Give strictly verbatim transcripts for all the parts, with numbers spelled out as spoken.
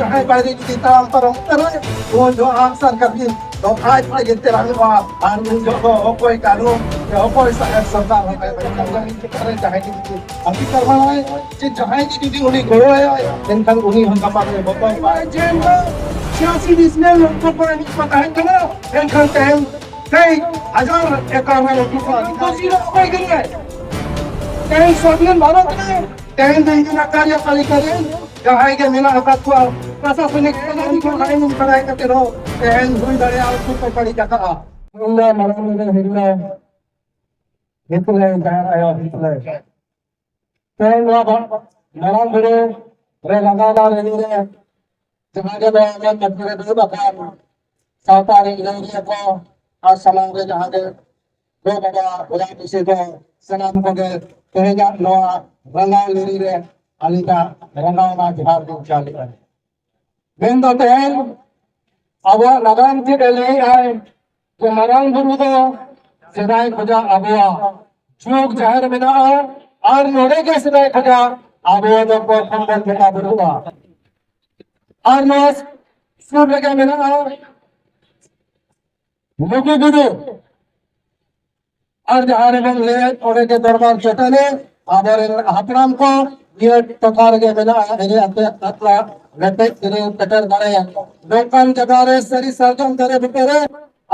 ᱡᱟᱦᱟᱸᱭ ᱵᱟᱭᱨᱮ ᱡᱩᱫᱤ ᱛᱟᱲᱟᱢ ᱯᱟᱨᱚᱢ ᱠᱟᱱᱟᱭ, ᱩᱱ ᱡᱚᱦᱚᱜ ᱟᱜ ᱥᱟᱨ ᱠᱟᱹᱯᱤ ᱫᱚ ᱟᱡ ᱛᱮᱜᱮ ᱛᱮᱨᱟᱝᱚᱜᱼᱟ᱾ ᱟᱨ ᱩᱱ ᱡᱚᱦᱚᱜ ᱫᱚ ᱚᱠᱚᱭ ᱠᱟᱹᱱᱩᱱ ᱥᱮ ᱚᱠᱚᱭ ᱥᱟ-, ᱥᱚᱨᱠᱟᱨ ᱦᱚᱸ ᱵᱟᱭ ᱵᱟᱲᱟᱭᱟ᱾ ᱡᱟᱦᱟᱸᱭ ᱜᱮ ᱡᱩᱫᱤ ᱟᱹᱰᱤ ᱠᱟᱨᱵᱟᱨᱟᱭ ᱥᱮ ᱡᱟᱦᱟᱸᱭ ᱜᱮ ᱡᱩᱫᱤ ᱩᱱᱤ ᱜᱚᱲᱚᱣᱟᱭᱟ, ᱮᱱᱠᱷᱟᱱ ᱩᱱᱤ ᱦᱚᱸ ᱜᱟᱯᱟ ᱫᱚᱭ ᱵᱚᱛᱚᱨᱚᱜᱼᱟ᱾ ᱡᱮ ᱱᱚᱣᱟ ᱪᱷᱤᱭᱟᱥᱤ ᱰᱤᱥᱢᱤᱞ ᱞᱚᱠᱠᱷᱚ ᱠᱚᱨᱮ ᱢᱤᱫ ᱠᱚ ᱛᱟᱦᱮᱸ ᱠᱟᱱᱟ, ᱮᱱᱠᱷᱟᱱ ᱛᱮᱦᱮᱧ ᱛᱮᱭᱤᱥ ᱦᱟᱡᱟᱨ ᱮᱠᱚᱨ ᱨᱮ ᱩᱱᱠᱩ ᱠᱚ ᱟᱹᱫᱤᱵᱟᱹᱥᱤ ᱫᱚ ᱚᱠᱚᱭ ᱠᱟᱱᱟᱭ? ᱛᱮᱦᱮᱧ ᱥᱟᱹᱫᱷᱤᱱ ᱵᱷᱟᱨᱚᱛ ᱨᱮ ᱛᱮᱦᱮᱧ ᱫᱚ ᱤᱧ ᱚᱱᱟ ᱠᱟᱨᱭᱚᱯᱟᱞᱤᱠᱟ ᱨᱮ ᱡᱟᱦᱟᱸᱭ ᱜᱮ ᱢᱮᱱᱟᱜ ᱟᱠᱟᱫ ᱠᱚᱣᱟ, ᱯᱨᱚᱥᱟᱥᱚᱱᱤᱠ ᱯᱨᱚᱫᱷᱟᱱ ᱠᱚ ᱟᱭᱤᱱ ᱵᱟᱲᱟᱭ ᱠᱟᱛᱮ ᱨᱮᱦᱚᱸ ᱛᱮᱦᱮᱧ ᱦᱩᱭ ᱫᱟᱲᱮᱭᱟᱜᱼᱟ ᱩᱱᱠᱩ ᱠᱚ ᱵᱟᱹᱲᱤᱡ ᱟᱠᱟᱫᱼᱟ᱾ ᱤᱧ ᱫᱚ ᱢᱟᱨᱟᱝ ᱢᱚᱬᱮ ᱦᱤᱨᱞᱟᱹ, ᱦᱤᱛᱞᱟᱹᱭ ᱡᱟᱦᱮᱨ ᱟᱭᱳ ᱦᱤᱛᱞᱟᱹᱭ᱾ ᱛᱮᱦᱮᱧ ᱱᱚᱣᱟ ᱵᱷᱟ-, ᱢᱟᱨᱟᱝ ᱵᱩᱨᱩ ᱨᱮ ᱞᱟᱜᱟᱣ ᱨᱮᱞᱤ ᱨᱮ ᱡᱟᱦᱟᱸ ᱜᱮ ᱱᱚᱣᱟ ᱢᱚᱧᱪ ᱨᱮ ᱫᱩᱲᱩᱵ ᱟᱠᱟᱱ ᱥᱟᱶᱛᱟ ᱨᱮᱱ ᱞᱟᱹᱭᱨᱤᱭᱟᱹ ᱠᱚ ᱟᱨ ᱥᱟᱢᱟᱝ ᱨᱮ ᱡᱟᱦᱟᱸ ᱜᱮ ᱜᱚ ᱵᱟᱵᱟ ᱵᱚᱭᱦᱟ ᱢᱤᱥᱤ ᱠᱚ ᱥᱟᱱᱟᱢ ᱠᱚᱜᱮ ᱛᱮᱦᱮᱧᱟᱜ ᱱᱚᱣᱟ ᱨᱟᱸᱜᱟᱣ ᱞᱤᱨᱤ ᱨᱮ ᱟᱹᱞᱤᱧᱟᱜ ᱨᱟᱸᱜᱟᱣ ᱨᱮᱱᱟᱜ ᱡᱚᱦᱟᱨ ᱞᱤᱧ ᱪᱟᱞᱮᱫᱼᱟ᱾ ᱢᱮᱱᱫᱚ ᱛᱮᱦᱮᱧ ᱟᱵᱚᱣᱟᱜ ᱱᱟᱜᱟᱢ ᱪᱮᱫ ᱮ ᱞᱟᱹᱭᱮᱫᱼᱟᱭ ᱡᱮ ᱢᱟᱨᱟᱝ ᱵᱩᱨᱩ ᱫᱚ ᱥᱮᱫᱟᱭ ᱠᱷᱚᱱᱟᱜ ᱟᱵᱚᱣᱟᱜ ᱡᱩᱜᱽ ᱡᱟᱦᱮᱨ ᱢᱮᱱᱟᱜᱼᱟ ᱟᱨ ᱱᱚᱰᱮ ᱜᱮ ᱥᱮᱫᱟᱭ ᱠᱷᱚᱱᱟᱜ ᱟᱵᱚ ᱫᱚ ᱯᱨᱚᱛᱷᱚᱢ ᱵᱚᱱ ᱵᱚᱸᱜᱟ ᱵᱩᱨᱩᱜᱼᱟ᱾ ᱟᱨ ᱱᱚᱣᱟ ᱥᱩᱨ ᱨᱮᱜᱮ ᱢᱮᱱᱟᱜᱼᱟ ᱞᱩᱜᱩ ᱵᱩᱨᱩ᱾ ᱟᱨ ᱡᱟᱦᱟᱸ ᱨᱮᱵᱚᱱ ᱞᱟᱹᱭᱮᱫ ᱚᱸᱰᱮ ᱜᱮ ᱫᱚᱨᱵᱟᱨ ᱪᱟᱹᱴᱟᱹᱱᱤ, ᱟᱵᱚᱨᱮᱱ ᱦᱟᱯᱲᱟᱢ ᱠᱚ ᱱᱤᱭᱟᱹ ᱴᱚᱴᱷᱟ ᱨᱮᱜᱮ ᱢᱮᱱᱟᱜᱼᱟ᱾ ᱮᱱᱮᱡ ᱟᱛᱮ ᱟᱛᱨᱟ ᱨᱮᱯᱮᱡ ᱥᱮᱨᱮᱧ ᱯᱮᱴᱮᱨ ᱫᱟᱲᱮᱭᱟᱜ ᱱᱚᱝᱠᱟᱱ ᱡᱟᱭᱜᱟ ᱨᱮ ᱥᱟᱹᱨᱤ ᱥᱟᱨᱡᱚᱢ ᱫᱟᱨᱮ ᱵᱩᱴᱟᱹ ᱨᱮ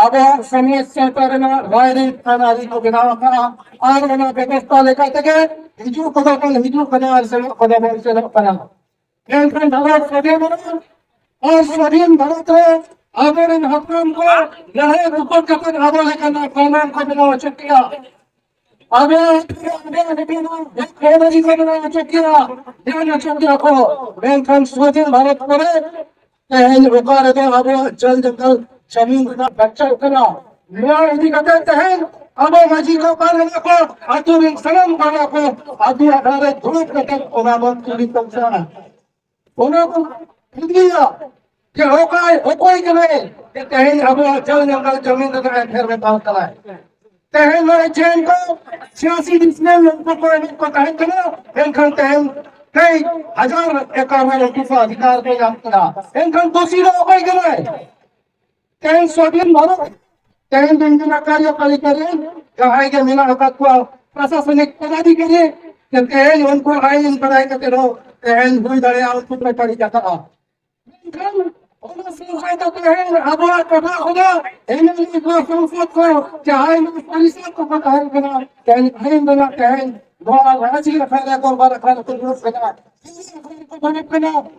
ᱟᱵᱚᱣᱟᱜ ᱥᱚᱢᱟᱡᱽ ᱥᱟᱶᱛᱟ ᱨᱮᱱᱟᱜ ᱨᱟᱭᱨᱤᱛ ᱟᱹᱱ ᱟᱹᱨᱤ ᱠᱚ ᱵᱮᱱᱟᱣ ᱟᱠᱟᱫᱼᱟ᱾ ᱟᱨ ᱚᱱᱟ ᱵᱮᱵᱚᱥᱛᱷᱟ ᱞᱮᱠᱟ ᱛᱮᱜᱮ ᱦᱤᱡᱩᱜ ᱠᱚᱫᱚ ᱵᱚᱱ ᱦᱤᱡᱩᱜ ᱠᱟᱱᱟ ᱟᱨ ᱥᱮᱱᱚᱜ ᱠᱚᱫᱚ ᱵᱚᱱ ᱥᱮᱱᱚᱜ ᱠᱟᱱᱟ᱾ ᱢᱮᱱᱠᱷᱟᱱ ᱵᱷᱟᱨᱚᱛ ᱥᱟᱹᱫᱷᱤᱱ ᱮᱱᱟ᱾ ᱟᱨ ᱥᱟᱹᱫᱷᱤᱱ ᱵᱷᱟᱨᱚᱛ ᱨᱮ ᱟᱵᱚᱨᱮᱱ ᱦᱟᱯᱲᱟᱢ ᱠᱚ ᱞᱟᱹᱲᱦᱟᱹᱭ ᱫᱩᱯᱩᱲ ᱠᱟᱛᱮ ᱟᱵᱚ ᱞᱮᱠᱟᱱᱟᱜ ᱠᱟᱹᱱᱩᱱ ᱠᱚ ᱵᱮᱱᱟᱣ ᱦᱚᱪᱚ ᱠᱮᱜᱼᱟ᱾ ᱟᱵᱚ ᱟᱹᱰᱤ ᱟᱹᱰᱤ ᱟᱹᱰᱤ ᱠᱚ ᱵᱮᱱᱟᱣ ᱦᱚᱪᱚ ᱠᱮᱜᱼᱟ, ᱵᱮᱱᱟᱣ ᱦᱚᱪᱚ ᱠᱮᱜᱼᱟ ᱠᱚ᱾ ᱢᱮᱱᱠᱷᱟᱱ ᱥᱟᱹᱫᱷᱤᱱ ᱵᱷᱟᱨᱚᱛ ᱯᱚᱨᱮ ᱛᱮᱦᱮᱧ ᱚᱠᱟ ᱨᱮᱫᱚ ᱟᱵᱚᱣᱟᱜ ᱡᱚᱞ ᱡᱚᱝᱜᱚᱞ ᱡᱟᱢᱤᱱ ᱨᱮᱱᱟᱜ ᱵᱟᱧᱪᱟᱣ ᱠᱟᱱᱟ, ᱱᱚᱣᱟ ᱤᱫᱤ ᱠᱟᱛᱮ ᱛᱮᱦᱮᱧ ᱟᱵᱚ ᱢᱟᱹᱡᱷᱤ ᱠᱚ, ᱯᱟᱨᱜᱟᱱᱟ ᱠᱚ, ᱟᱹᱛᱩ ᱨᱮᱱ ᱥᱟᱱᱟᱢ ᱯᱟᱲᱟ ᱠᱚ ᱟᱹᱛᱩ ᱟᱠᱷᱲᱟ ᱨᱮ ᱫᱩᱲᱩᱵ ᱠᱟᱛᱮ ᱚᱱᱟ ᱵᱚᱱ ᱠᱩᱞᱤ ᱠᱚ ᱠᱟᱱᱟ᱾ ᱚᱱᱟ ᱵᱚᱱ ᱠᱩᱞᱤᱭᱟ ᱡᱮ ᱚᱠᱚᱭ, ᱚᱠᱚᱭ ᱠᱟᱱᱟᱭ ᱡᱮ ᱛᱮᱦᱮᱧ ᱟᱵᱚᱣᱟᱜ ᱡᱚᱞ ᱡᱚᱝᱜᱚᱞ ᱡᱟᱢᱤᱱ ᱨᱮᱱᱟᱜ ᱮᱯᱷᱮᱨ ᱢᱮᱛᱟᱣ ᱠᱟᱱᱟᱭ? ᱛᱮᱦᱮᱧ ᱱᱚᱜᱼᱚᱭ ᱡᱮ ᱠᱚ ᱪᱷᱤᱭᱟᱥᱤ ᱰᱤᱥᱢᱤᱞ ᱩᱱᱠᱩ ᱠᱚ ᱮᱱᱮᱡ ᱠᱚ ᱛᱟᱦᱮᱸ ᱠᱟᱱᱟ, ᱢᱮᱱᱠᱷᱟᱱ ᱛᱮᱦᱮᱧ ᱠᱟᱹᱡ ᱦᱟᱡᱟᱨ ᱮᱠᱚᱨ ᱨᱮ ᱩᱱᱠᱩ ᱠᱚ ᱚᱫᱷᱤᱠᱟᱨ ᱠᱚ ᱧᱟᱢ ᱠᱮᱫᱟ᱾ ᱮᱱᱠᱷᱟᱱ ᱫᱳᱥᱤ ᱫᱚ ᱚᱠᱚᱭ ᱠᱟᱱᱟᱭ? ᱛᱮᱦᱮᱧ ᱥᱚᱵᱤᱱ ᱵᱷᱟᱨᱚᱛ, ᱛᱮᱦᱮᱧ ᱫᱚ ᱤᱧ ᱫᱚ ᱠᱟᱨᱭᱚᱯᱟᱞᱤᱠᱟ ᱨᱮ ᱡᱟᱦᱟᱸᱭ ᱜᱮ ᱢᱮᱱᱟᱜ ᱟᱠᱟᱫ ᱠᱚᱣᱟ ᱯᱨᱚᱥᱟᱥᱚᱱᱤᱠ ᱯᱚᱫᱟᱫᱷᱤᱠᱟᱨᱤ, ᱡᱮ ᱛᱮᱦᱮᱧ ᱩᱱᱠᱩ ᱟᱭᱤᱱ ᱵᱟᱲᱟᱭ ᱠᱟᱛᱮ ᱨᱮᱦᱚᱸ ᱛᱮᱦᱮᱧ ᱦᱩᱭ ᱫᱟᱲᱮᱭᱟᱜᱼᱟ ᱩᱱᱠᱩ ᱠᱚ ᱵᱟᱹᱲᱤᱡ ᱟᱠᱟᱫᱼᱟ᱾ ᱢᱮᱱᱠᱷᱟᱱ ᱚᱱᱟ ᱥᱚᱢᱚᱭ ᱫᱚ ᱛᱮᱦᱮᱧ ᱟᱵᱚᱣᱟᱜ ᱴᱚᱴᱷᱟ ᱠᱷᱚᱱᱟᱜ ᱮᱢ ᱮᱞ ᱮ ᱠᱚ, ᱥᱚᱝᱥᱚᱫ ᱠᱚ, ᱡᱟᱦᱟᱸᱭ ᱢᱚᱱᱛᱨᱤ ᱯᱚᱨᱤᱥᱚᱫ ᱠᱚᱠᱚ ᱛᱟᱦᱮᱸ ᱠᱟᱱᱟ, ᱛᱮᱦᱮᱧ ᱟᱹᱭᱤᱱ ᱨᱮᱱᱟᱜ ᱛᱮᱦᱮᱧ ᱱᱚᱣᱟ ᱨᱟᱺᱪᱤ ᱟᱠᱷᱲᱟ ᱨᱮ, ᱫᱚᱨᱵᱟᱨ ᱟᱠᱷᱲᱟ ᱨᱮᱠᱚ ᱫᱩᱲᱩᱵ ᱠᱟᱱᱟ᱾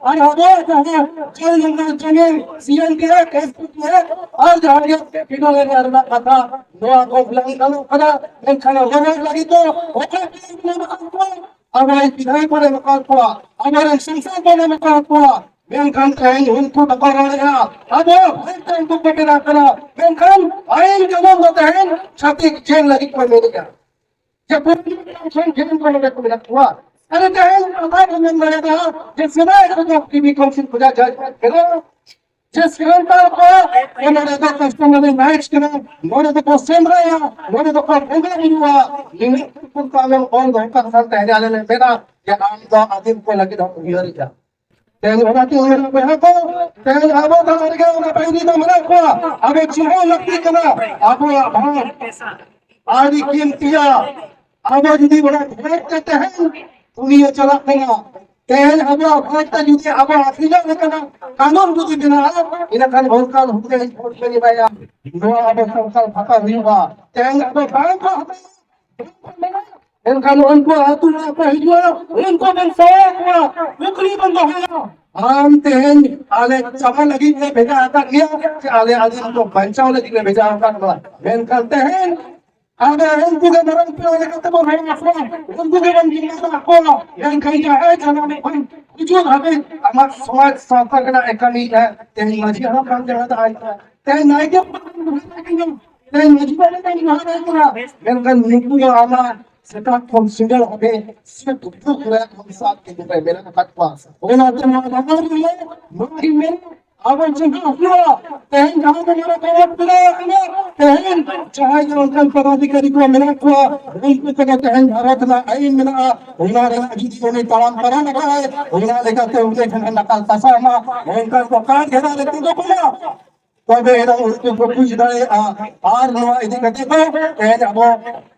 ᱟᱨ ᱟᱵᱚᱣᱟᱜ ᱡᱟᱦᱟᱸ ᱡᱮᱞ ᱨᱮᱱᱟᱜ ᱡᱟᱹᱢᱤᱱ, ᱥᱤ ᱮᱱ ᱰᱤ ᱮ, ᱮᱥ ᱯᱤ ᱰᱤ ᱮ, ᱟᱨ ᱡᱟᱦᱟᱸ ᱜᱮ ᱯᱤᱰᱚᱞ ᱮᱨᱤᱭᱟ ᱨᱮᱱᱟᱜ ᱠᱟᱛᱷᱟ, ᱱᱚᱣᱟ ᱠᱚ ᱵᱟᱝ ᱜᱟᱱᱚᱜ ᱠᱟᱱᱟ᱾ ᱢᱮᱱᱠᱷᱟᱱ ᱨᱚᱲ ᱞᱟᱹᱜᱤᱫ ᱫᱚ ᱚᱠᱚᱭ ᱠᱚ ᱮᱢ ᱟᱠᱟᱫ ᱠᱚᱣᱟ? ᱟᱵᱚᱨᱮᱱ ᱵᱤᱫᱷᱟᱭᱚᱠ ᱵᱚᱱ ᱮᱢ ᱟᱠᱟᱫ ᱠᱚᱣᱟ, ᱟᱵᱚᱨᱮᱱ ᱥᱚᱝᱥᱚᱫ ᱵᱚᱱ ᱮᱢ ᱟᱠᱟᱫ ᱠᱚᱣᱟ, ᱢᱮᱱᱠᱷᱟᱱ ᱛᱮᱦᱮᱧ ᱩᱱᱠᱩ ᱵᱟᱠᱚ ᱨᱚᱲᱮᱫᱼᱟ᱾ ᱟᱵᱚ ᱦᱚᱲ ᱛᱮ ᱩᱱᱠᱩ ᱠᱚ ᱵᱮᱱᱟᱜ ᱠᱟᱱᱟ, ᱢᱮᱱᱠᱷᱟᱱ ᱟᱭᱤᱱ ᱠᱟᱹᱱᱩᱱ ᱫᱚ ᱛᱮᱦᱮᱧ ᱪᱷᱟᱹᱛᱤᱠ ᱡᱮᱞ ᱞᱟᱹᱜᱤᱫ ᱠᱚ ᱢᱮᱱᱮᱫᱼᱟ᱾ ᱡᱮ ᱯᱩᱨᱟᱹ ᱴᱷᱮᱱ ᱴᱷᱮᱱ ᱠᱚ ᱱᱚᱰᱮ ᱠᱚ ᱢᱮᱱᱟᱜ ᱠᱚᱣᱟ᱾ ᱟᱨ ᱛᱮᱦᱮᱧ ᱠᱟᱛᱷᱟ ᱠᱚ ᱢᱮᱱ ᱫᱟᱲᱮᱭᱟᱜᱼᱟ ᱡᱮ ᱥᱮᱫᱟᱭ ᱠᱷᱚᱱ ᱯᱨᱤ ᱠᱟᱣᱩᱱᱥᱤᱞ ᱠᱷᱚᱱᱟᱜ ᱡᱟᱡᱽᱢᱮᱱᱴ ᱠᱟᱱᱟ, ᱡᱮ ᱥᱟᱱᱛᱟᱲ ᱠᱚ ᱱᱚᱰᱮ ᱫᱚ ᱠᱟᱥᱴᱚᱢᱟᱨᱤ ᱨᱟᱭᱤᱴᱥ ᱠᱟᱱᱟ, ᱱᱚᱰᱮ ᱫᱚᱠᱚ ᱥᱮᱸᱫᱽᱨᱟᱭᱟ, ᱱᱚᱰᱮ ᱫᱚᱠᱚ ᱵᱚᱸᱜᱟ ᱵᱩᱨᱩᱜᱼᱟ᱾ ᱱᱤᱱᱟᱹᱜ ᱠᱷᱚᱱ ᱟᱢᱮᱢ ᱚᱞ ᱫᱚᱦᱚ ᱠᱟᱜ ᱠᱷᱟᱱ ᱛᱮᱦᱮᱧ ᱟᱞᱮ ᱞᱮ ᱢᱮᱱᱟ ᱡᱮ ᱟᱢ ᱫᱚ ᱟᱹᱫᱤᱢ ᱠᱚ ᱞᱟᱹᱜᱤᱫ ᱦᱚᱸ ᱩᱭᱦᱟᱹᱨᱮᱜᱼᱟ᱾ ᱛᱮᱦᱮᱧ ᱚᱱᱟᱛᱮ ᱩᱭᱦᱟᱹᱨ ᱵᱚᱭᱦᱟ ᱠᱚ, ᱛᱮᱦᱮᱧ ᱟᱵᱚ ᱛᱟᱞᱟ ᱨᱮᱜᱮ ᱚᱱᱟ ᱵᱟᱹᱭᱨᱤ ᱫᱚ ᱢᱮᱱᱟᱜ ᱠᱚᱣᱟ᱾ ᱟᱵᱚ ᱪᱤᱱᱦᱟᱹᱣ ᱞᱟᱹᱠᱛᱤ ᱠᱟᱱᱟ ᱟᱵᱚᱣᱟᱜ ᱵᱷᱟᱜᱽ᱾ ᱟᱹᱰᱤ ᱠᱤᱢᱛᱤᱭᱟ᱾ ᱟᱵᱚ ᱡᱩᱫᱤ ᱚᱱᱟ ᱵᱷᱟᱜᱽ ᱛᱮ ᱛᱮᱦᱮᱧ ᱫᱩᱱᱤᱭᱟᱹ ᱪᱟᱞᱟᱜ ᱠᱟᱱᱟ, ᱛᱮᱦᱮᱧ ᱟᱵᱚᱣᱟᱜ ᱵᱷᱟᱜᱽ ᱛᱮ ᱡᱩᱫᱤ ᱟᱵᱚ ᱟᱹᱠᱷᱨᱤᱧᱚᱜ ᱞᱮᱠᱟᱱᱟᱜ ᱠᱟᱹᱱᱩᱱ ᱡᱩᱫᱤ ᱵᱮᱱᱟᱜᱼᱟ, ᱤᱱᱟᱹᱠᱷᱟᱱ ᱚᱱᱠᱟᱱ ᱦᱩᱫᱟᱹᱭ ᱵᱷᱳᱴ ᱵᱮᱱ ᱮᱢᱟᱭᱟ, ᱱᱚᱣᱟ ᱟᱵᱚ ᱥᱟᱱᱛᱟᱲ ᱵᱷᱟᱜᱟᱣ ᱦᱩᱭᱩᱜᱼᱟ᱾ ᱛᱮᱦᱮᱧ ᱟᱵᱚ ᱵᱟᱝ ᱠᱚ ᱦᱟᱛᱟᱣᱟ᱾ ᱮᱱᱠᱷᱟᱱ ᱩᱱᱠᱩ ᱟᱹᱛᱩ ᱚᱲᱟᱜ ᱠᱚ ᱦᱤᱡᱩᱜᱼᱟ, ᱩᱱᱠᱩ ᱵᱚᱱ ᱥᱟᱶᱟᱭ ᱠᱚᱣᱟ, ᱠᱩᱠᱞᱤ ᱵᱚᱱ ᱫᱚᱦᱚᱭᱟ᱾ ᱟᱢ ᱛᱮᱦᱮᱧ ᱟᱞᱮ ᱪᱟᱵᱟ ᱞᱟᱹᱜᱤᱫ ᱞᱮ ᱵᱷᱮᱡᱟ ᱟᱠᱟᱫ ᱢᱮᱭᱟ, ᱥᱮ ᱟᱞᱮ ᱟᱹᱫᱤᱢ ᱠᱚ ᱵᱟᱧᱪᱟᱣ ᱞᱟᱹᱜᱤᱫ ᱞᱮ ᱵᱷᱮᱡᱟ ᱟᱠᱟᱫ ᱢᱮᱭᱟ? ᱢᱮᱱᱠᱷᱟᱱ ᱛᱮᱦᱮᱧ ᱟᱞᱮ ᱩᱱᱠᱩ ᱜᱮ ᱢᱟᱨᱟᱝ ᱯᱮᱲᱟ ᱞᱮᱠᱟᱛᱮ ᱵᱚᱱ ᱦᱮᱡ ᱟᱠᱚᱣᱟ, ᱩᱱᱠᱩ ᱜᱮ ᱵᱚᱱ ᱡᱤᱢᱟᱹ ᱟᱠᱚᱣᱟ᱾ ᱢᱮᱱᱠᱷᱟᱱ ᱡᱟᱦᱟᱸᱭ ᱡᱟᱱᱟᱢ ᱠᱷᱚᱱ ᱜᱩᱡᱩᱜ ᱦᱟᱹᱵᱤᱡ ᱟᱢᱟᱜ ᱥᱚᱢᱟᱡᱽ ᱥᱟᱶᱛᱟ ᱨᱮᱱᱟᱜ ᱮ ᱠᱟᱹᱢᱤᱭᱮᱫᱼᱟ, ᱛᱮᱦᱮᱧ ᱢᱟᱹᱡᱷᱤ ᱦᱟᱲᱟᱢ ᱵᱟᱝ ᱡᱟᱦᱟᱸ ᱫᱚ ᱟᱡ ᱛᱮᱦᱮᱧ ᱱᱟᱭᱠᱮ ᱛᱮᱦᱮᱧ ᱢᱟᱹᱡᱷᱤ ᱵᱟᱵᱟ ᱛᱮᱦᱮᱧ ᱡᱟᱦᱟᱸ ᱨᱮ ᱠᱟᱱᱟ, ᱢᱮᱱᱠᱷᱟᱱ ᱱᱩᱠᱩ ᱫᱚ ᱟᱢᱟᱜ ᱥᱮᱛᱟᱜ ᱠᱷᱚᱱ ᱥᱤᱸᱜᱟᱹᱲ ᱦᱟᱹᱵᱤᱡ ᱥᱩᱠ ᱫᱩᱠ ᱨᱮ ᱟᱢ ᱥᱟᱶ ᱛᱮᱜᱮ ᱢᱮᱱᱟᱜ ᱟᱠᱟᱫ ᱠᱚᱣᱟ᱾ ᱚᱱᱟᱛᱮ ᱱᱚᱣᱟ ᱱᱟᱜᱟᱢ ᱨᱮ ᱱᱚᱣᱟ ᱜᱮ ᱢᱮᱱᱟ, ᱟᱵᱚ ᱪᱤᱱᱦᱟᱹ ᱦᱩᱭᱩᱜᱼᱟ᱾ ᱛᱮᱦᱮᱧ ᱡᱟᱦᱟᱸ ᱫᱚ ᱱᱚᱰᱮ ᱠᱚ ᱚᱞ ᱵᱮᱱᱟᱣ ᱟᱠᱟᱱᱟ, ᱛᱮᱦᱮᱧ ᱡᱟᱦᱟᱸᱭ ᱜᱮ ᱚᱱᱠᱟᱱ ᱯᱚᱫᱟᱫᱷᱤᱠᱟᱨᱤ ᱠᱚ ᱢᱮᱱᱟᱜ ᱠᱚᱣᱟ, ᱩᱱᱠᱩ ᱠᱚᱫᱚ ᱛᱮᱦᱮᱧ ᱵᱷᱟᱨᱚᱛ ᱨᱮᱱᱟᱜ ᱟᱹᱭᱤᱱ ᱢᱮᱱᱟᱜᱼᱟ, ᱚᱱᱟ ᱨᱮᱱᱟᱜ ᱡᱩᱫᱤ ᱩᱱᱤ ᱛᱟᱲᱟᱢ ᱯᱟᱨᱚᱢ ᱟᱠᱟᱫᱟᱭ, ᱚᱱᱟ ᱞᱮᱠᱟᱛᱮ ᱩᱱᱤ ᱴᱷᱮᱱ ᱱᱟᱠᱟᱞ ᱛᱟᱥᱟᱣ ᱢᱟ, ᱚᱱᱠᱟᱱ ᱠᱚ ᱠᱟᱴ ᱜᱷᱮᱨᱟ ᱨᱮ ᱛᱤᱸᱜᱩ ᱠᱚᱢᱟ, ᱛᱚᱵᱮ ᱮᱱᱟᱝ ᱩᱱᱠᱩ ᱠᱚ ᱵᱩᱡᱽ ᱫᱟᱲᱮᱭᱟᱜᱼᱟ᱾ ᱟᱨ ᱱᱚᱣᱟ ᱤᱫᱤ ᱠᱟᱛᱮ ᱫᱚ ᱛᱮᱦᱮᱧ ᱟᱵᱚ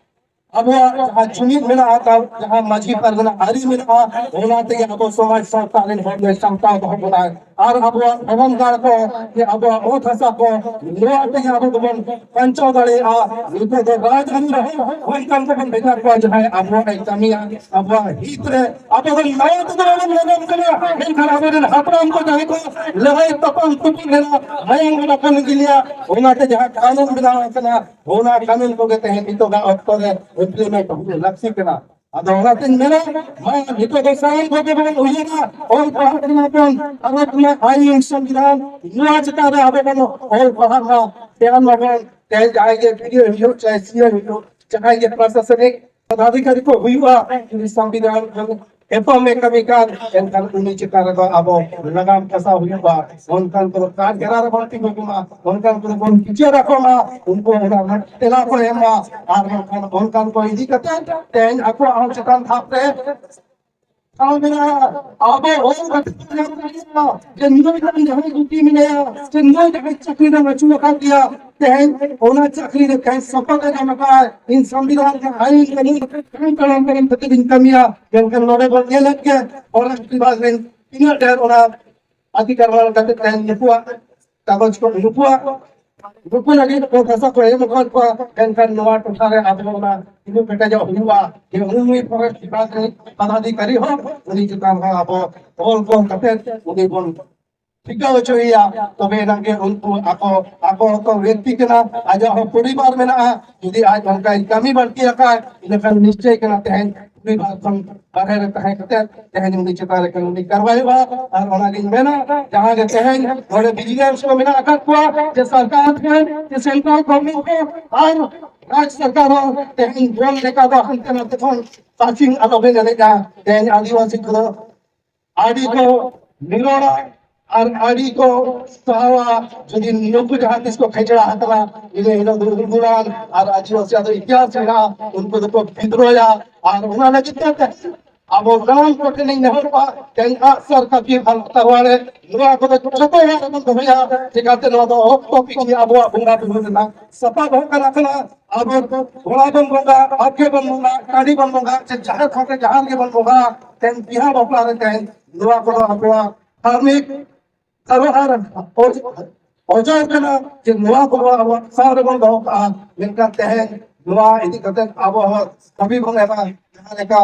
ᱟᱵᱚᱣᱟᱜ ᱡᱟᱦᱟᱸ ᱡᱩᱢᱤᱫ ᱢᱮᱱᱟᱜᱼᱟ, ᱛᱟᱵ-, ᱡᱟᱦᱟᱸ ᱢᱟᱹᱡᱷᱤ ᱯᱟᱨᱜᱟᱱᱟ ᱟᱹᱨᱤ ᱢᱮᱱᱟᱜᱼᱟ, ᱚᱱᱟ ᱛᱮᱜᱮ ᱟᱵᱚ ᱥᱚᱢᱟᱡᱽ ᱥᱟᱶᱛᱟ ᱨᱮᱱ ᱦᱚᱲ ᱞᱮ ᱥᱟᱢᱴᱟᱣ ᱫᱚᱦᱚ ᱵᱚᱱᱟ᱾ ᱟᱨ ᱟᱵᱚᱣᱟᱜ ᱵᱷᱚᱵᱚᱱ ᱜᱟᱲ ᱠᱚ, ᱡᱮ ᱟᱵᱚᱣᱟᱜ ᱚᱛ ᱦᱟᱥᱟ ᱠᱚ, ᱱᱚᱣᱟ ᱛᱮᱜᱮ ᱟᱵᱚ ᱫᱚᱵᱚᱱ ᱵᱟᱧᱪᱟᱣ ᱫᱟᱲᱮᱭᱟᱜᱼᱟ᱾ ᱱᱤᱛᱚᱜ ᱫᱚ ᱨᱟᱡᱽᱟᱹᱨᱤ ᱨᱮᱦᱚᱸ ᱚᱱᱠᱟᱱ ᱠᱚᱵᱚᱱ ᱵᱷᱮᱡᱟ ᱠᱚᱣᱟ, ᱡᱟᱦᱟᱸᱭ ᱟᱵᱚᱣᱟᱜ ᱮ ᱠᱟᱹᱢᱤᱭᱟ, ᱟᱵᱚᱣᱟᱜ ᱦᱤᱛ ᱨᱮ᱾ ᱟᱵᱚ ᱫᱚ ᱱᱟᱣᱟ ᱛᱮᱫᱚ ᱵᱟᱵᱚᱱ ᱞᱟᱜᱟᱱ ᱠᱟᱱᱟ, ᱢᱮᱱᱠᱷᱟᱱ ᱟᱵᱚᱨᱮᱱ ᱦᱟᱯᱲᱟᱢ ᱠᱚ ᱡᱟᱦᱟᱸᱭ ᱠᱚ ᱞᱟᱹᱲᱦᱟᱹᱭ ᱛᱟᱯᱟᱢ ᱛᱩᱯᱩᱫ ᱞᱮᱱᱟ, ᱢᱟᱭᱟᱝ ᱵᱚᱱ ᱞᱤᱸᱜᱤ ᱞᱮᱭᱟ, ᱚᱱᱟᱛᱮ ᱡᱟᱦᱟᱸ ᱠᱟᱹᱱᱩᱱ ᱵᱮᱱᱟᱣ ᱟᱠᱟᱱᱟ, ᱚᱱᱟ ᱠᱟᱹᱱᱩᱱ ᱠᱚᱜᱮ ᱛᱮᱦᱮᱧ ᱱᱤᱛᱚᱜᱟᱜ ᱚᱠᱛᱚ ᱨᱮ implement ᱦᱩᱭ ᱞᱟᱹᱠᱛᱤ ᱠᱟᱱᱟ᱾ ᱟᱫᱚ ᱚᱱᱟᱛᱤᱧ ᱢᱮᱱᱟ, ᱢᱟ ᱱᱤᱛᱚᱜ ᱫᱚ ᱥᱟᱱᱟᱢ ᱠᱚᱜᱮ ᱵᱚᱱ ᱩᱭᱦᱟᱹᱨᱟ, ᱚᱞ ᱯᱟᱲᱦᱟᱜ ᱠᱟᱱᱟ ᱵᱚᱱ, ᱵᱷᱟᱨᱚᱛ ᱨᱮᱱᱟᱜ ᱟᱹᱭᱤᱱ ᱥᱚᱝᱵᱤᱫᱷᱟᱱ ᱱᱚᱣᱟ ᱪᱮᱛᱟᱱ ᱨᱮ ᱟᱵᱚ ᱵᱚᱱ ᱚᱞ ᱯᱟᱲᱦᱟᱜ ᱢᱟ, ᱛᱮᱭᱟᱨ ᱢᱟᱵᱚᱱ, ᱛᱮᱦᱮᱧ ᱡᱟᱦᱟᱸᱭ ᱜᱮ B D O ᱦᱩᱭᱩᱜ ᱪᱟᱦᱮ C E O ᱦᱩᱭᱩᱜ, ᱡᱟᱦᱟᱸᱭ ᱜᱮ ᱯᱨᱚᱥᱟᱥᱚᱱᱤᱠ ᱯᱚᱫᱟᱫᱷᱤᱠᱟᱨᱤ ᱠᱚ ᱦᱩᱭᱩᱜᱼᱟ, ᱡᱩᱫᱤ ᱥᱚᱝᱵᱤᱫᱷᱟᱱ ᱮᱛᱚᱢ ᱮ ᱠᱟᱹᱢᱤ ᱠᱟᱱ, ᱮᱱᱠᱷᱟᱱ ᱩᱱᱤ ᱪᱮᱛᱟᱱ ᱨᱮᱫᱚ ᱟᱵᱚ ᱞᱟᱜᱟᱢ ᱠᱟᱥᱟᱣ ᱦᱩᱭᱩᱜᱼᱟ᱾ ᱚᱱᱠᱟᱱ ᱠᱚᱫᱚ ᱠᱟᱴ ᱜᱷᱮᱨᱟ ᱨᱮᱵᱚᱱ ᱛᱤᱸᱜᱩ ᱠᱚᱢᱟ, ᱚᱱᱠᱟᱱ ᱠᱚᱫᱚ ᱵᱚᱱ ᱵᱤᱪᱟᱹᱨ ᱟᱠᱚ ᱢᱟ, ᱩᱱᱠᱩ ᱚᱱᱟ ᱨᱮᱱᱟᱜ ᱛᱮᱞᱟ ᱠᱚ ᱮᱢᱟ᱾ ᱟᱨ ᱵᱟᱝᱠᱷᱟᱱ ᱚᱱᱠᱟᱱ ᱠᱚ ᱤᱫᱤ ᱠᱟᱛᱮ ᱛᱮᱦᱮᱧ ᱟᱠᱚᱣᱟᱜ ᱦᱚᱸ ᱪᱮᱛᱟᱱ ᱫᱷᱟᱯ ᱨᱮ ᱴᱷᱟᱶ ᱢᱮᱱᱟᱜᱼᱟ᱾ ᱟᱵᱚ ᱚᱞ ᱠᱟᱛᱮ ᱵᱚᱱ ᱧᱟᱢ ᱫᱟᱲᱮᱭᱟᱜᱼᱟ ᱡᱮ ᱱᱩᱭ ᱴᱷᱮᱱ ᱡᱟᱦᱟᱸᱭ ᱜᱩᱛᱤ ᱢᱮᱱᱟᱭᱟ, ᱥᱮ ᱱᱩᱭ ᱡᱟᱦᱟᱸᱭ ᱪᱟᱹᱠᱨᱤ ᱨᱮ ᱟᱹᱪᱩ ᱟᱠᱟᱫ ᱜᱮᱭᱟ, ᱛᱮᱦᱮᱧ ᱚᱱᱟ ᱪᱟᱹᱠᱨᱤ ᱨᱮ ᱛᱮᱦᱮᱧ ᱥᱚᱯᱚᱫ ᱮ ᱧᱟᱢ ᱟᱠᱟᱫᱼᱟ, ᱤᱧ ᱥᱚᱝᱵᱤᱫᱷᱟᱱ ᱨᱮ ᱟᱹᱭᱤᱱ ᱠᱟᱹᱱᱩᱱ ᱛᱟᱲᱟᱢ ᱛᱟᱲᱟᱢ ᱠᱟᱛᱮ ᱤᱧ ᱠᱟᱹᱢᱤᱭᱟ, ᱢᱮᱱᱠᱷᱟᱱ ᱱᱚᱰᱮ ᱵᱚᱱ ᱧᱮᱞᱮᱫ ᱜᱮᱭᱟ ᱚᱱᱟ ᱵᱤᱵᱷᱟᱜᱽ ᱨᱮᱱ ᱛᱤᱱᱟᱹᱜ ᱰᱷᱮᱨ ᱚᱱᱟ ᱟᱹᱰᱤ ᱠᱟᱨᱵᱟᱨ ᱠᱟᱛᱮ ᱛᱮᱦᱮᱧ ᱱᱩᱠᱩᱣᱟᱜ ᱠᱟᱜᱚᱡᱽ ᱠᱚ, ᱱᱩᱠᱩᱣᱟᱜ, ᱱᱩᱠᱩ ᱞᱟᱹᱜᱤᱫ ᱠᱚ ᱵᱷᱟᱥᱟ ᱠᱚ ᱮᱢ ᱟᱠᱟᱫ ᱠᱚᱣᱟ, ᱢᱮᱱᱠᱷᱟᱱ ᱱᱚᱣᱟ ᱴᱚᱴᱷᱟ ᱨᱮ ᱟᱵᱚ ᱚᱱᱟ ᱛᱤᱱᱟᱹᱜ ᱠᱮᱴᱮᱡᱚᱜ ᱦᱩᱭᱩᱜᱼᱟ ᱡᱮ ᱩᱱᱤ forest department ᱯᱚᱫᱟᱫᱷᱤᱠᱟᱨᱤ ᱦᱚᱸ ᱩᱱᱤ ᱪᱮᱛᱟᱱ ᱨᱮ ᱟᱵᱚ ᱚᱞ ᱠᱚ ᱠᱟᱛᱮ ᱩᱱᱤ ᱵᱚᱱ ᱴᱷᱤᱠᱟᱹ ᱦᱚᱪᱚᱭᱮᱭᱟ, ᱛᱚᱵᱮ ᱮᱱᱟᱝ ᱜᱮ ᱩᱱᱠᱩ ᱟᱠᱚ, ᱟᱠᱚ ᱦᱚᱸᱠᱚ ᱵᱮᱠᱛᱤ ᱠᱟᱱᱟ, ᱟᱡᱟᱜ ᱦᱚᱸ ᱯᱚᱨᱤᱵᱟᱨ ᱢᱮᱱᱟᱜᱼᱟ᱾ ᱡᱩᱫᱤ ᱟᱡ ᱚᱱᱠᱟᱭ ᱠᱟᱹᱢᱤ ᱵᱟᱹᱲᱛᱤ ᱟᱠᱟᱫ, ᱤᱱᱟᱹᱠᱷᱟᱱ ᱱᱤᱥᱪᱚᱭ ᱠᱟᱱᱟ ᱛᱮᱦᱮᱧ ᱯᱚᱨᱤᱵᱟᱨ ᱠᱷᱚᱱ ᱵᱟᱦᱨᱮ ᱨᱮ ᱛᱟᱦᱮᱸ ᱠᱟᱛᱮ ᱛᱮᱦᱮᱧ ᱩᱱᱤ ᱪᱮᱛᱟᱱ ᱨᱮ ᱠᱟᱹᱱᱩᱱᱤ ᱠᱟᱨᱣᱟᱭ ᱦᱩᱭᱩᱜᱼᱟ᱾ ᱟᱨ ᱚᱱᱟᱜᱤᱧ ᱢᱮᱱᱟ, ᱡᱟᱦᱟᱸ ᱜᱮ ᱛᱮᱦᱮᱧ ᱱᱚᱰᱮ vigilance ᱠᱚ ᱢᱮᱱᱟᱜ ᱟᱠᱟᱫ ᱠᱚᱣᱟ, ᱡᱮ ᱥᱚᱨᱠᱟᱨ ᱴᱷᱮᱱ, ᱡᱮ central government ᱠᱚ ᱟᱨ ᱨᱟᱡᱽ ᱥᱚᱨᱠᱟᱨ ᱦᱚᱸ ᱛᱮᱦᱮᱧ ᱵᱚᱞ ᱞᱮᱠᱟ ᱫᱚ ᱦᱟᱱᱛᱮ ᱱᱟᱛᱮ ᱠᱷᱚᱱ searching ᱟᱞᱚᱵᱮᱱ ᱮᱱᱮᱡᱼᱟ᱾ ᱛᱮᱦᱮᱧ ᱟᱹᱫᱤᱵᱟᱹᱥᱤ ᱠᱚᱫᱚ ᱟᱹᱰᱤ ᱠᱚ ᱱᱤᱨᱚᱲᱟ, ᱟᱨ ᱟᱹᱰᱤ ᱠᱚ ᱥᱟᱦᱟᱣᱟ᱾ ᱡᱩᱫᱤ ᱱᱩᱠᱩ ᱡᱟᱦᱟᱸ ᱛᱤᱥ ᱠᱚ ᱠᱷᱮᱪᱲᱟ ᱟᱠᱟᱱᱟ, ᱤᱱᱟᱹ ᱦᱤᱞᱳᱜ ᱫᱚ ᱩᱲᱜᱩᱲᱟᱱ ᱟᱨ ᱟᱹᱫᱤᱵᱟᱹᱥᱤᱭᱟᱜ ᱫᱚ ᱤᱛᱤᱦᱟᱥ ᱢᱮᱱᱟᱜᱼᱟ, ᱩᱱᱠᱩ ᱫᱚᱠᱚ ᱵᱤᱫᱽᱨᱳᱦᱚᱭᱟ᱾ ᱟᱨ ᱚᱱᱟ ᱞᱟᱹᱜᱤᱫ ᱛᱮ ᱛᱮᱦᱮᱧ ᱟᱵᱚ ᱥᱟᱱᱟᱢ ᱠᱚᱴᱷᱮᱱ ᱤᱧ ᱱᱮᱦᱚᱨᱚᱜᱼᱟ, ᱛᱮᱦᱮᱧ ᱟᱜᱼᱥᱟᱨ ᱠᱟᱹᱯᱤ ᱦᱟᱞᱚᱛ ᱛᱟᱨᱣᱟᱲᱮ ᱱᱚᱣᱟ ᱠᱚᱫᱚ ᱡᱚᱛᱚ ᱚᱲᱟᱜ ᱨᱮᱵᱚᱱ ᱫᱚᱦᱚᱭᱟ᱾ ᱪᱤᱠᱟᱹᱛᱮ ᱱᱚᱣᱟ ᱫᱚ ᱚᱠᱛᱚ ᱯᱤᱪᱷᱤ ᱟᱵᱚᱣᱟᱜ ᱵᱚᱸᱜᱟ ᱵᱩᱨᱩ ᱨᱮᱱᱟᱜ ᱥᱟᱯᱟᱵ ᱦᱚᱸ ᱠᱟᱱᱟ᱾ ᱠᱟᱱᱟ ᱟᱵᱚ ᱜᱚᱲᱟ ᱵᱚᱱ ᱵᱚᱸᱜᱟ, ᱵᱟᱠᱷᱮ ᱵᱚᱱ ᱵᱚᱸᱜᱟ, ᱴᱟᱺᱰᱤ ᱵᱚᱱ ᱵᱚᱸᱜᱟ, ᱪᱮ ᱡᱟᱦᱮᱨ ᱛᱷᱟᱱ ᱨᱮ ᱡᱟᱦᱟᱸ ᱨᱮᱜᱮ ᱵᱚᱱ ᱵᱚᱸᱜᱟ, ᱛᱮᱦᱮᱧ ᱵᱤᱦᱟ ᱵᱟᱯᱞᱟ ᱨᱮ ᱛᱮᱦᱮᱧ ᱱᱚᱣᱟ ᱠᱚᱫᱚ ᱟᱵᱚᱣᱟᱜ ᱫᱷᱟᱨᱢᱤᱠ ᱟᱨ ᱟᱨ ᱚᱡ-, ᱚᱡᱚᱭ ᱠᱟᱱᱟ ᱡᱮ ᱱᱚᱣᱟ ᱠᱚ ᱟᱵᱚᱣᱟᱜ ᱥᱟᱶ ᱨᱮᱵᱚᱱ ᱫᱚᱦᱚ ᱠᱟᱜᱼᱟ᱾ ᱢᱮᱱᱠᱷᱟᱱ ᱛᱮᱦᱮᱧ ᱱᱚᱣᱟ ᱤᱫᱤ ᱠᱟᱛᱮ ᱟᱵᱚ ᱦᱚᱸ ᱫᱟᱹᱵᱤ ᱵᱚᱱ ᱮᱢᱟ, ᱡᱟᱦᱟᱸ ᱞᱮᱠᱟ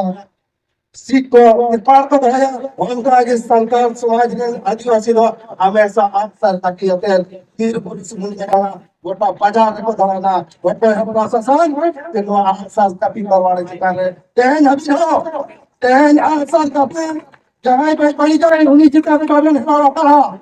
ᱥᱤᱠ ᱠᱚ ᱱᱮᱯᱟᱲ ᱠᱚ ᱫᱚᱦᱚᱭᱟ, ᱚᱱᱠᱟ ᱜᱮ ᱥᱟᱱᱛᱟᱲ ᱥᱚᱢᱟᱡᱽ ᱨᱮᱱ ᱟᱹᱫᱤᱵᱟᱹᱥᱤ ᱫᱚ ᱦᱟᱢᱮᱥᱟ ᱟᱜᱼᱥᱟᱨ ᱠᱟᱹᱯᱤ ᱟᱛᱮ ᱵᱤᱨ ᱵᱩᱨᱩ ᱥᱩᱢᱩᱝ ᱫᱚ ᱵᱟᱝᱟ, ᱜᱚᱴᱟ ᱵᱟᱡᱟᱨ ᱨᱮᱠᱚ ᱫᱟᱬᱟᱱᱟ᱾ ᱚᱠᱚᱭ ᱦᱚᱸ ᱯᱨᱚᱥᱟᱥᱚᱱ ᱡᱮ ᱱᱚᱣᱟ ᱟᱜᱼᱥᱟᱨ ᱠᱟᱹᱯᱤ ᱵᱟᱵᱟᱲᱮ ᱪᱮᱛᱟᱱ ᱨᱮ ᱛᱮᱦᱮᱧ ᱦᱟᱹᱵᱤᱡ ᱦᱚᱸ, ᱛᱮᱦᱮᱧ ᱟᱜᱼᱥᱟᱨ ᱠᱟᱹᱯᱤ ᱡᱟᱦᱟᱸᱭ ᱯᱮ ᱵᱟᱹᱲᱤᱡ ᱫᱟᱲᱮ ᱩᱱᱤ ᱪᱮᱛᱟᱱ ᱨᱮ ᱵᱟᱵᱮᱱ ᱦᱮᱣᱟ ᱟᱠᱟᱫᱼᱟ᱾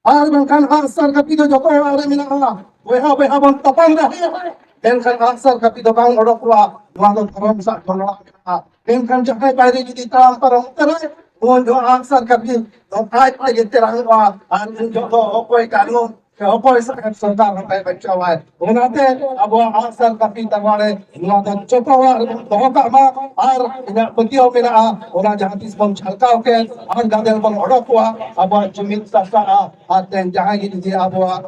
ᱟᱨ ᱵᱟᱝᱠᱷᱟᱱ ᱟᱜᱼᱥᱟᱨ ᱠᱟᱹᱯᱤ ᱫᱚ ᱡᱚᱛᱚ ᱚᱲᱟᱜ ᱨᱮ ᱢᱮᱱᱟᱜᱼᱟ᱾ ᱵᱚᱭᱦᱟ ᱵᱚᱭᱦᱟ ᱵᱚᱱ ᱛᱟᱯᱟᱢ ᱨᱮᱦᱚᱸ, ᱢᱮᱱᱠᱷᱟᱱ ᱟᱜᱼᱥᱟᱨ ᱠᱟᱹᱯᱤ ᱫᱚ ᱵᱟᱝ ᱚᱰᱚᱠᱚᱜᱼᱟ᱾ ᱱᱚᱣᱟ ᱫᱚ ᱫᱷᱚᱨᱚᱢ ᱥᱟᱜ ᱠᱷᱚᱱ ᱱᱚᱣᱟ ᱢᱮᱱᱟᱜᱼᱟ᱾ ᱢᱮᱱᱠᱷᱟᱱ ᱡᱟᱦᱟᱸᱭ ᱵᱟᱭᱨᱮ ᱡᱩᱫᱤ ᱛᱟᱲᱟᱢ ᱯᱟᱨᱚᱢ ᱩᱛᱟᱹᱨᱟᱭ, ᱩᱱ ᱡᱚᱦᱚᱜ ᱟᱜᱼᱥᱟᱨ ᱠᱟᱹᱯᱤ ᱫᱚ ᱟᱡ ᱛᱮᱜᱮ ᱛᱮᱨᱟᱝᱚᱜᱼᱟ᱾ ᱟᱨ ᱩᱱ ᱡᱚᱦᱚᱜ ᱫᱚ ᱚᱠᱚᱭ ᱠᱟᱹᱱᱩᱱ ᱥᱮ ᱚᱠᱚᱭ ᱥᱟᱦᱮᱵ ᱥᱚᱨᱠᱟᱨ ᱦᱚᱸ ᱵᱟᱭ ᱵᱟᱧᱪᱟᱣᱟᱭ᱾ ᱚᱱᱟᱛᱮ ᱟᱵᱚᱣᱟᱜ ᱟᱜᱼᱥᱟᱨ ᱠᱟᱹᱯᱤ ᱛᱟᱨᱣᱟᱲᱮ ᱱᱚᱣᱟ ᱫᱚ ᱡᱚᱛᱚ ᱚᱲᱟᱜ ᱨᱮᱵᱚᱱ ᱫᱚᱦᱚ ᱠᱟᱜ ᱢᱟ᱾ ᱟᱨ ᱤᱧᱟᱹᱜ ᱯᱟᱹᱛᱭᱟᱹᱣ ᱢᱮᱱᱟᱜᱼᱟ, ᱚᱱᱟ ᱡᱟᱦᱟᱸ ᱛᱤᱥ ᱵᱚᱱ ᱡᱷᱟᱞᱠᱟᱣ ᱠᱮᱫ ᱟᱨ ᱜᱟᱫᱮᱞ ᱵᱚᱱ ᱚᱰᱚᱠ ᱠᱚᱣᱟ, ᱟᱵᱚᱣᱟᱜ ᱡᱩᱢᱤᱫ ᱥᱟᱨᱥᱟᱜᱼᱟ᱾ ᱟᱨ ᱛᱮᱦᱮᱧ ᱡᱟᱦᱟᱸᱭ ᱜᱮ ᱡᱩᱫᱤ ᱟᱵᱚᱣᱟᱜ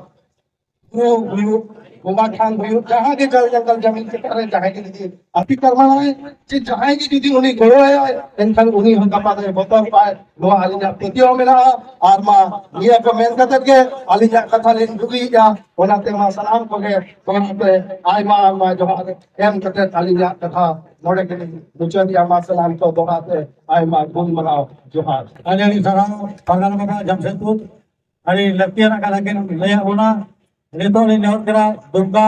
ᱦᱩᱲᱩ ᱦᱩᱭᱩᱜ, ᱵᱚᱸᱜᱟ ᱛᱷᱟᱱ ᱦᱩᱭᱩᱜ, ᱡᱟᱦᱟᱸ ᱜᱮ ᱡᱚᱞ ᱡᱚᱝᱜᱚᱞ ᱡᱚᱢᱤᱱ ᱪᱮᱛᱟᱱ ᱨᱮ ᱡᱟᱦᱟᱸᱭ ᱜᱮ ᱡᱩᱫᱤ ᱟᱹᱛᱤ ᱠᱟᱨᱢᱟᱱᱟᱭ, ᱪᱮ ᱡᱟᱦᱟᱸᱭ ᱜᱮ ᱡᱩᱫᱤ ᱩᱱᱤ ᱜᱚᱲᱚᱣᱟᱭᱟᱭ, ᱮᱱᱠᱷᱟᱱ ᱩᱱᱤ ᱦᱚᱸ ᱜᱟᱯᱟ ᱫᱚᱭ ᱵᱚᱛᱚᱨᱚᱜᱼᱟᱭ᱾ ᱱᱚᱣᱟ ᱟᱹᱞᱤᱧᱟᱜ ᱯᱟᱹᱛᱭᱟᱹᱣ ᱢᱮᱱᱟᱜᱼᱟ᱾ ᱟᱨ ᱢᱟ ᱱᱤᱭᱟᱹ ᱠᱚ ᱢᱮᱱ ᱠᱟᱛᱮ ᱜᱮ ᱟᱹᱞᱤᱧᱟᱜ ᱠᱟᱛᱷᱟ ᱞᱤᱧ ᱵᱩᱜᱤᱭᱮᱫᱼᱟ᱾ ᱚᱱᱟᱛᱮ ᱢᱟ ᱥᱟᱱᱟᱢ ᱠᱚᱜᱮ ᱫᱚᱦᱲᱟ ᱛᱮ ᱟᱭᱢᱟ ᱟᱭᱢᱟ ᱡᱚᱦᱟᱨ ᱮᱢ ᱠᱟᱛᱮ ᱟᱹᱞᱤᱧᱟᱜ ᱠᱟᱛᱷᱟ ᱱᱚᱰᱮ ᱜᱮᱞᱤᱧ ᱢᱩᱪᱟᱹᱫᱮᱜᱼᱟ᱾ ᱢᱟ ᱥᱟᱱᱟᱢ ᱠᱚ ᱫᱚᱦᱲᱟ ᱛᱮ ᱟᱭᱢᱟ ᱜᱩᱱ ᱢᱟᱱᱟᱣ ᱡᱚᱦᱟᱨ᱾ ᱟᱹᱰᱤ ᱟᱹᱰᱤ ᱥᱟᱨᱦᱟᱣ ᱯᱟᱨᱜᱟᱱᱟ ᱵᱟᱵᱟ ᱡᱟᱢᱥᱮᱫᱽᱯᱩᱨ, ᱟᱹᱰᱤ ᱞᱟᱹᱠᱛᱤᱭᱟᱱᱟᱜ ᱠᱟᱛᱷᱟ ᱠᱤᱱ ᱞᱟᱹᱭᱟᱫ ᱵᱚᱱᱟ᱾ ᱱᱤᱛᱚᱜ ᱞᱤᱧ ᱱᱮᱦᱚᱨ ᱠᱟᱱᱟ ᱫᱩᱢᱠᱟ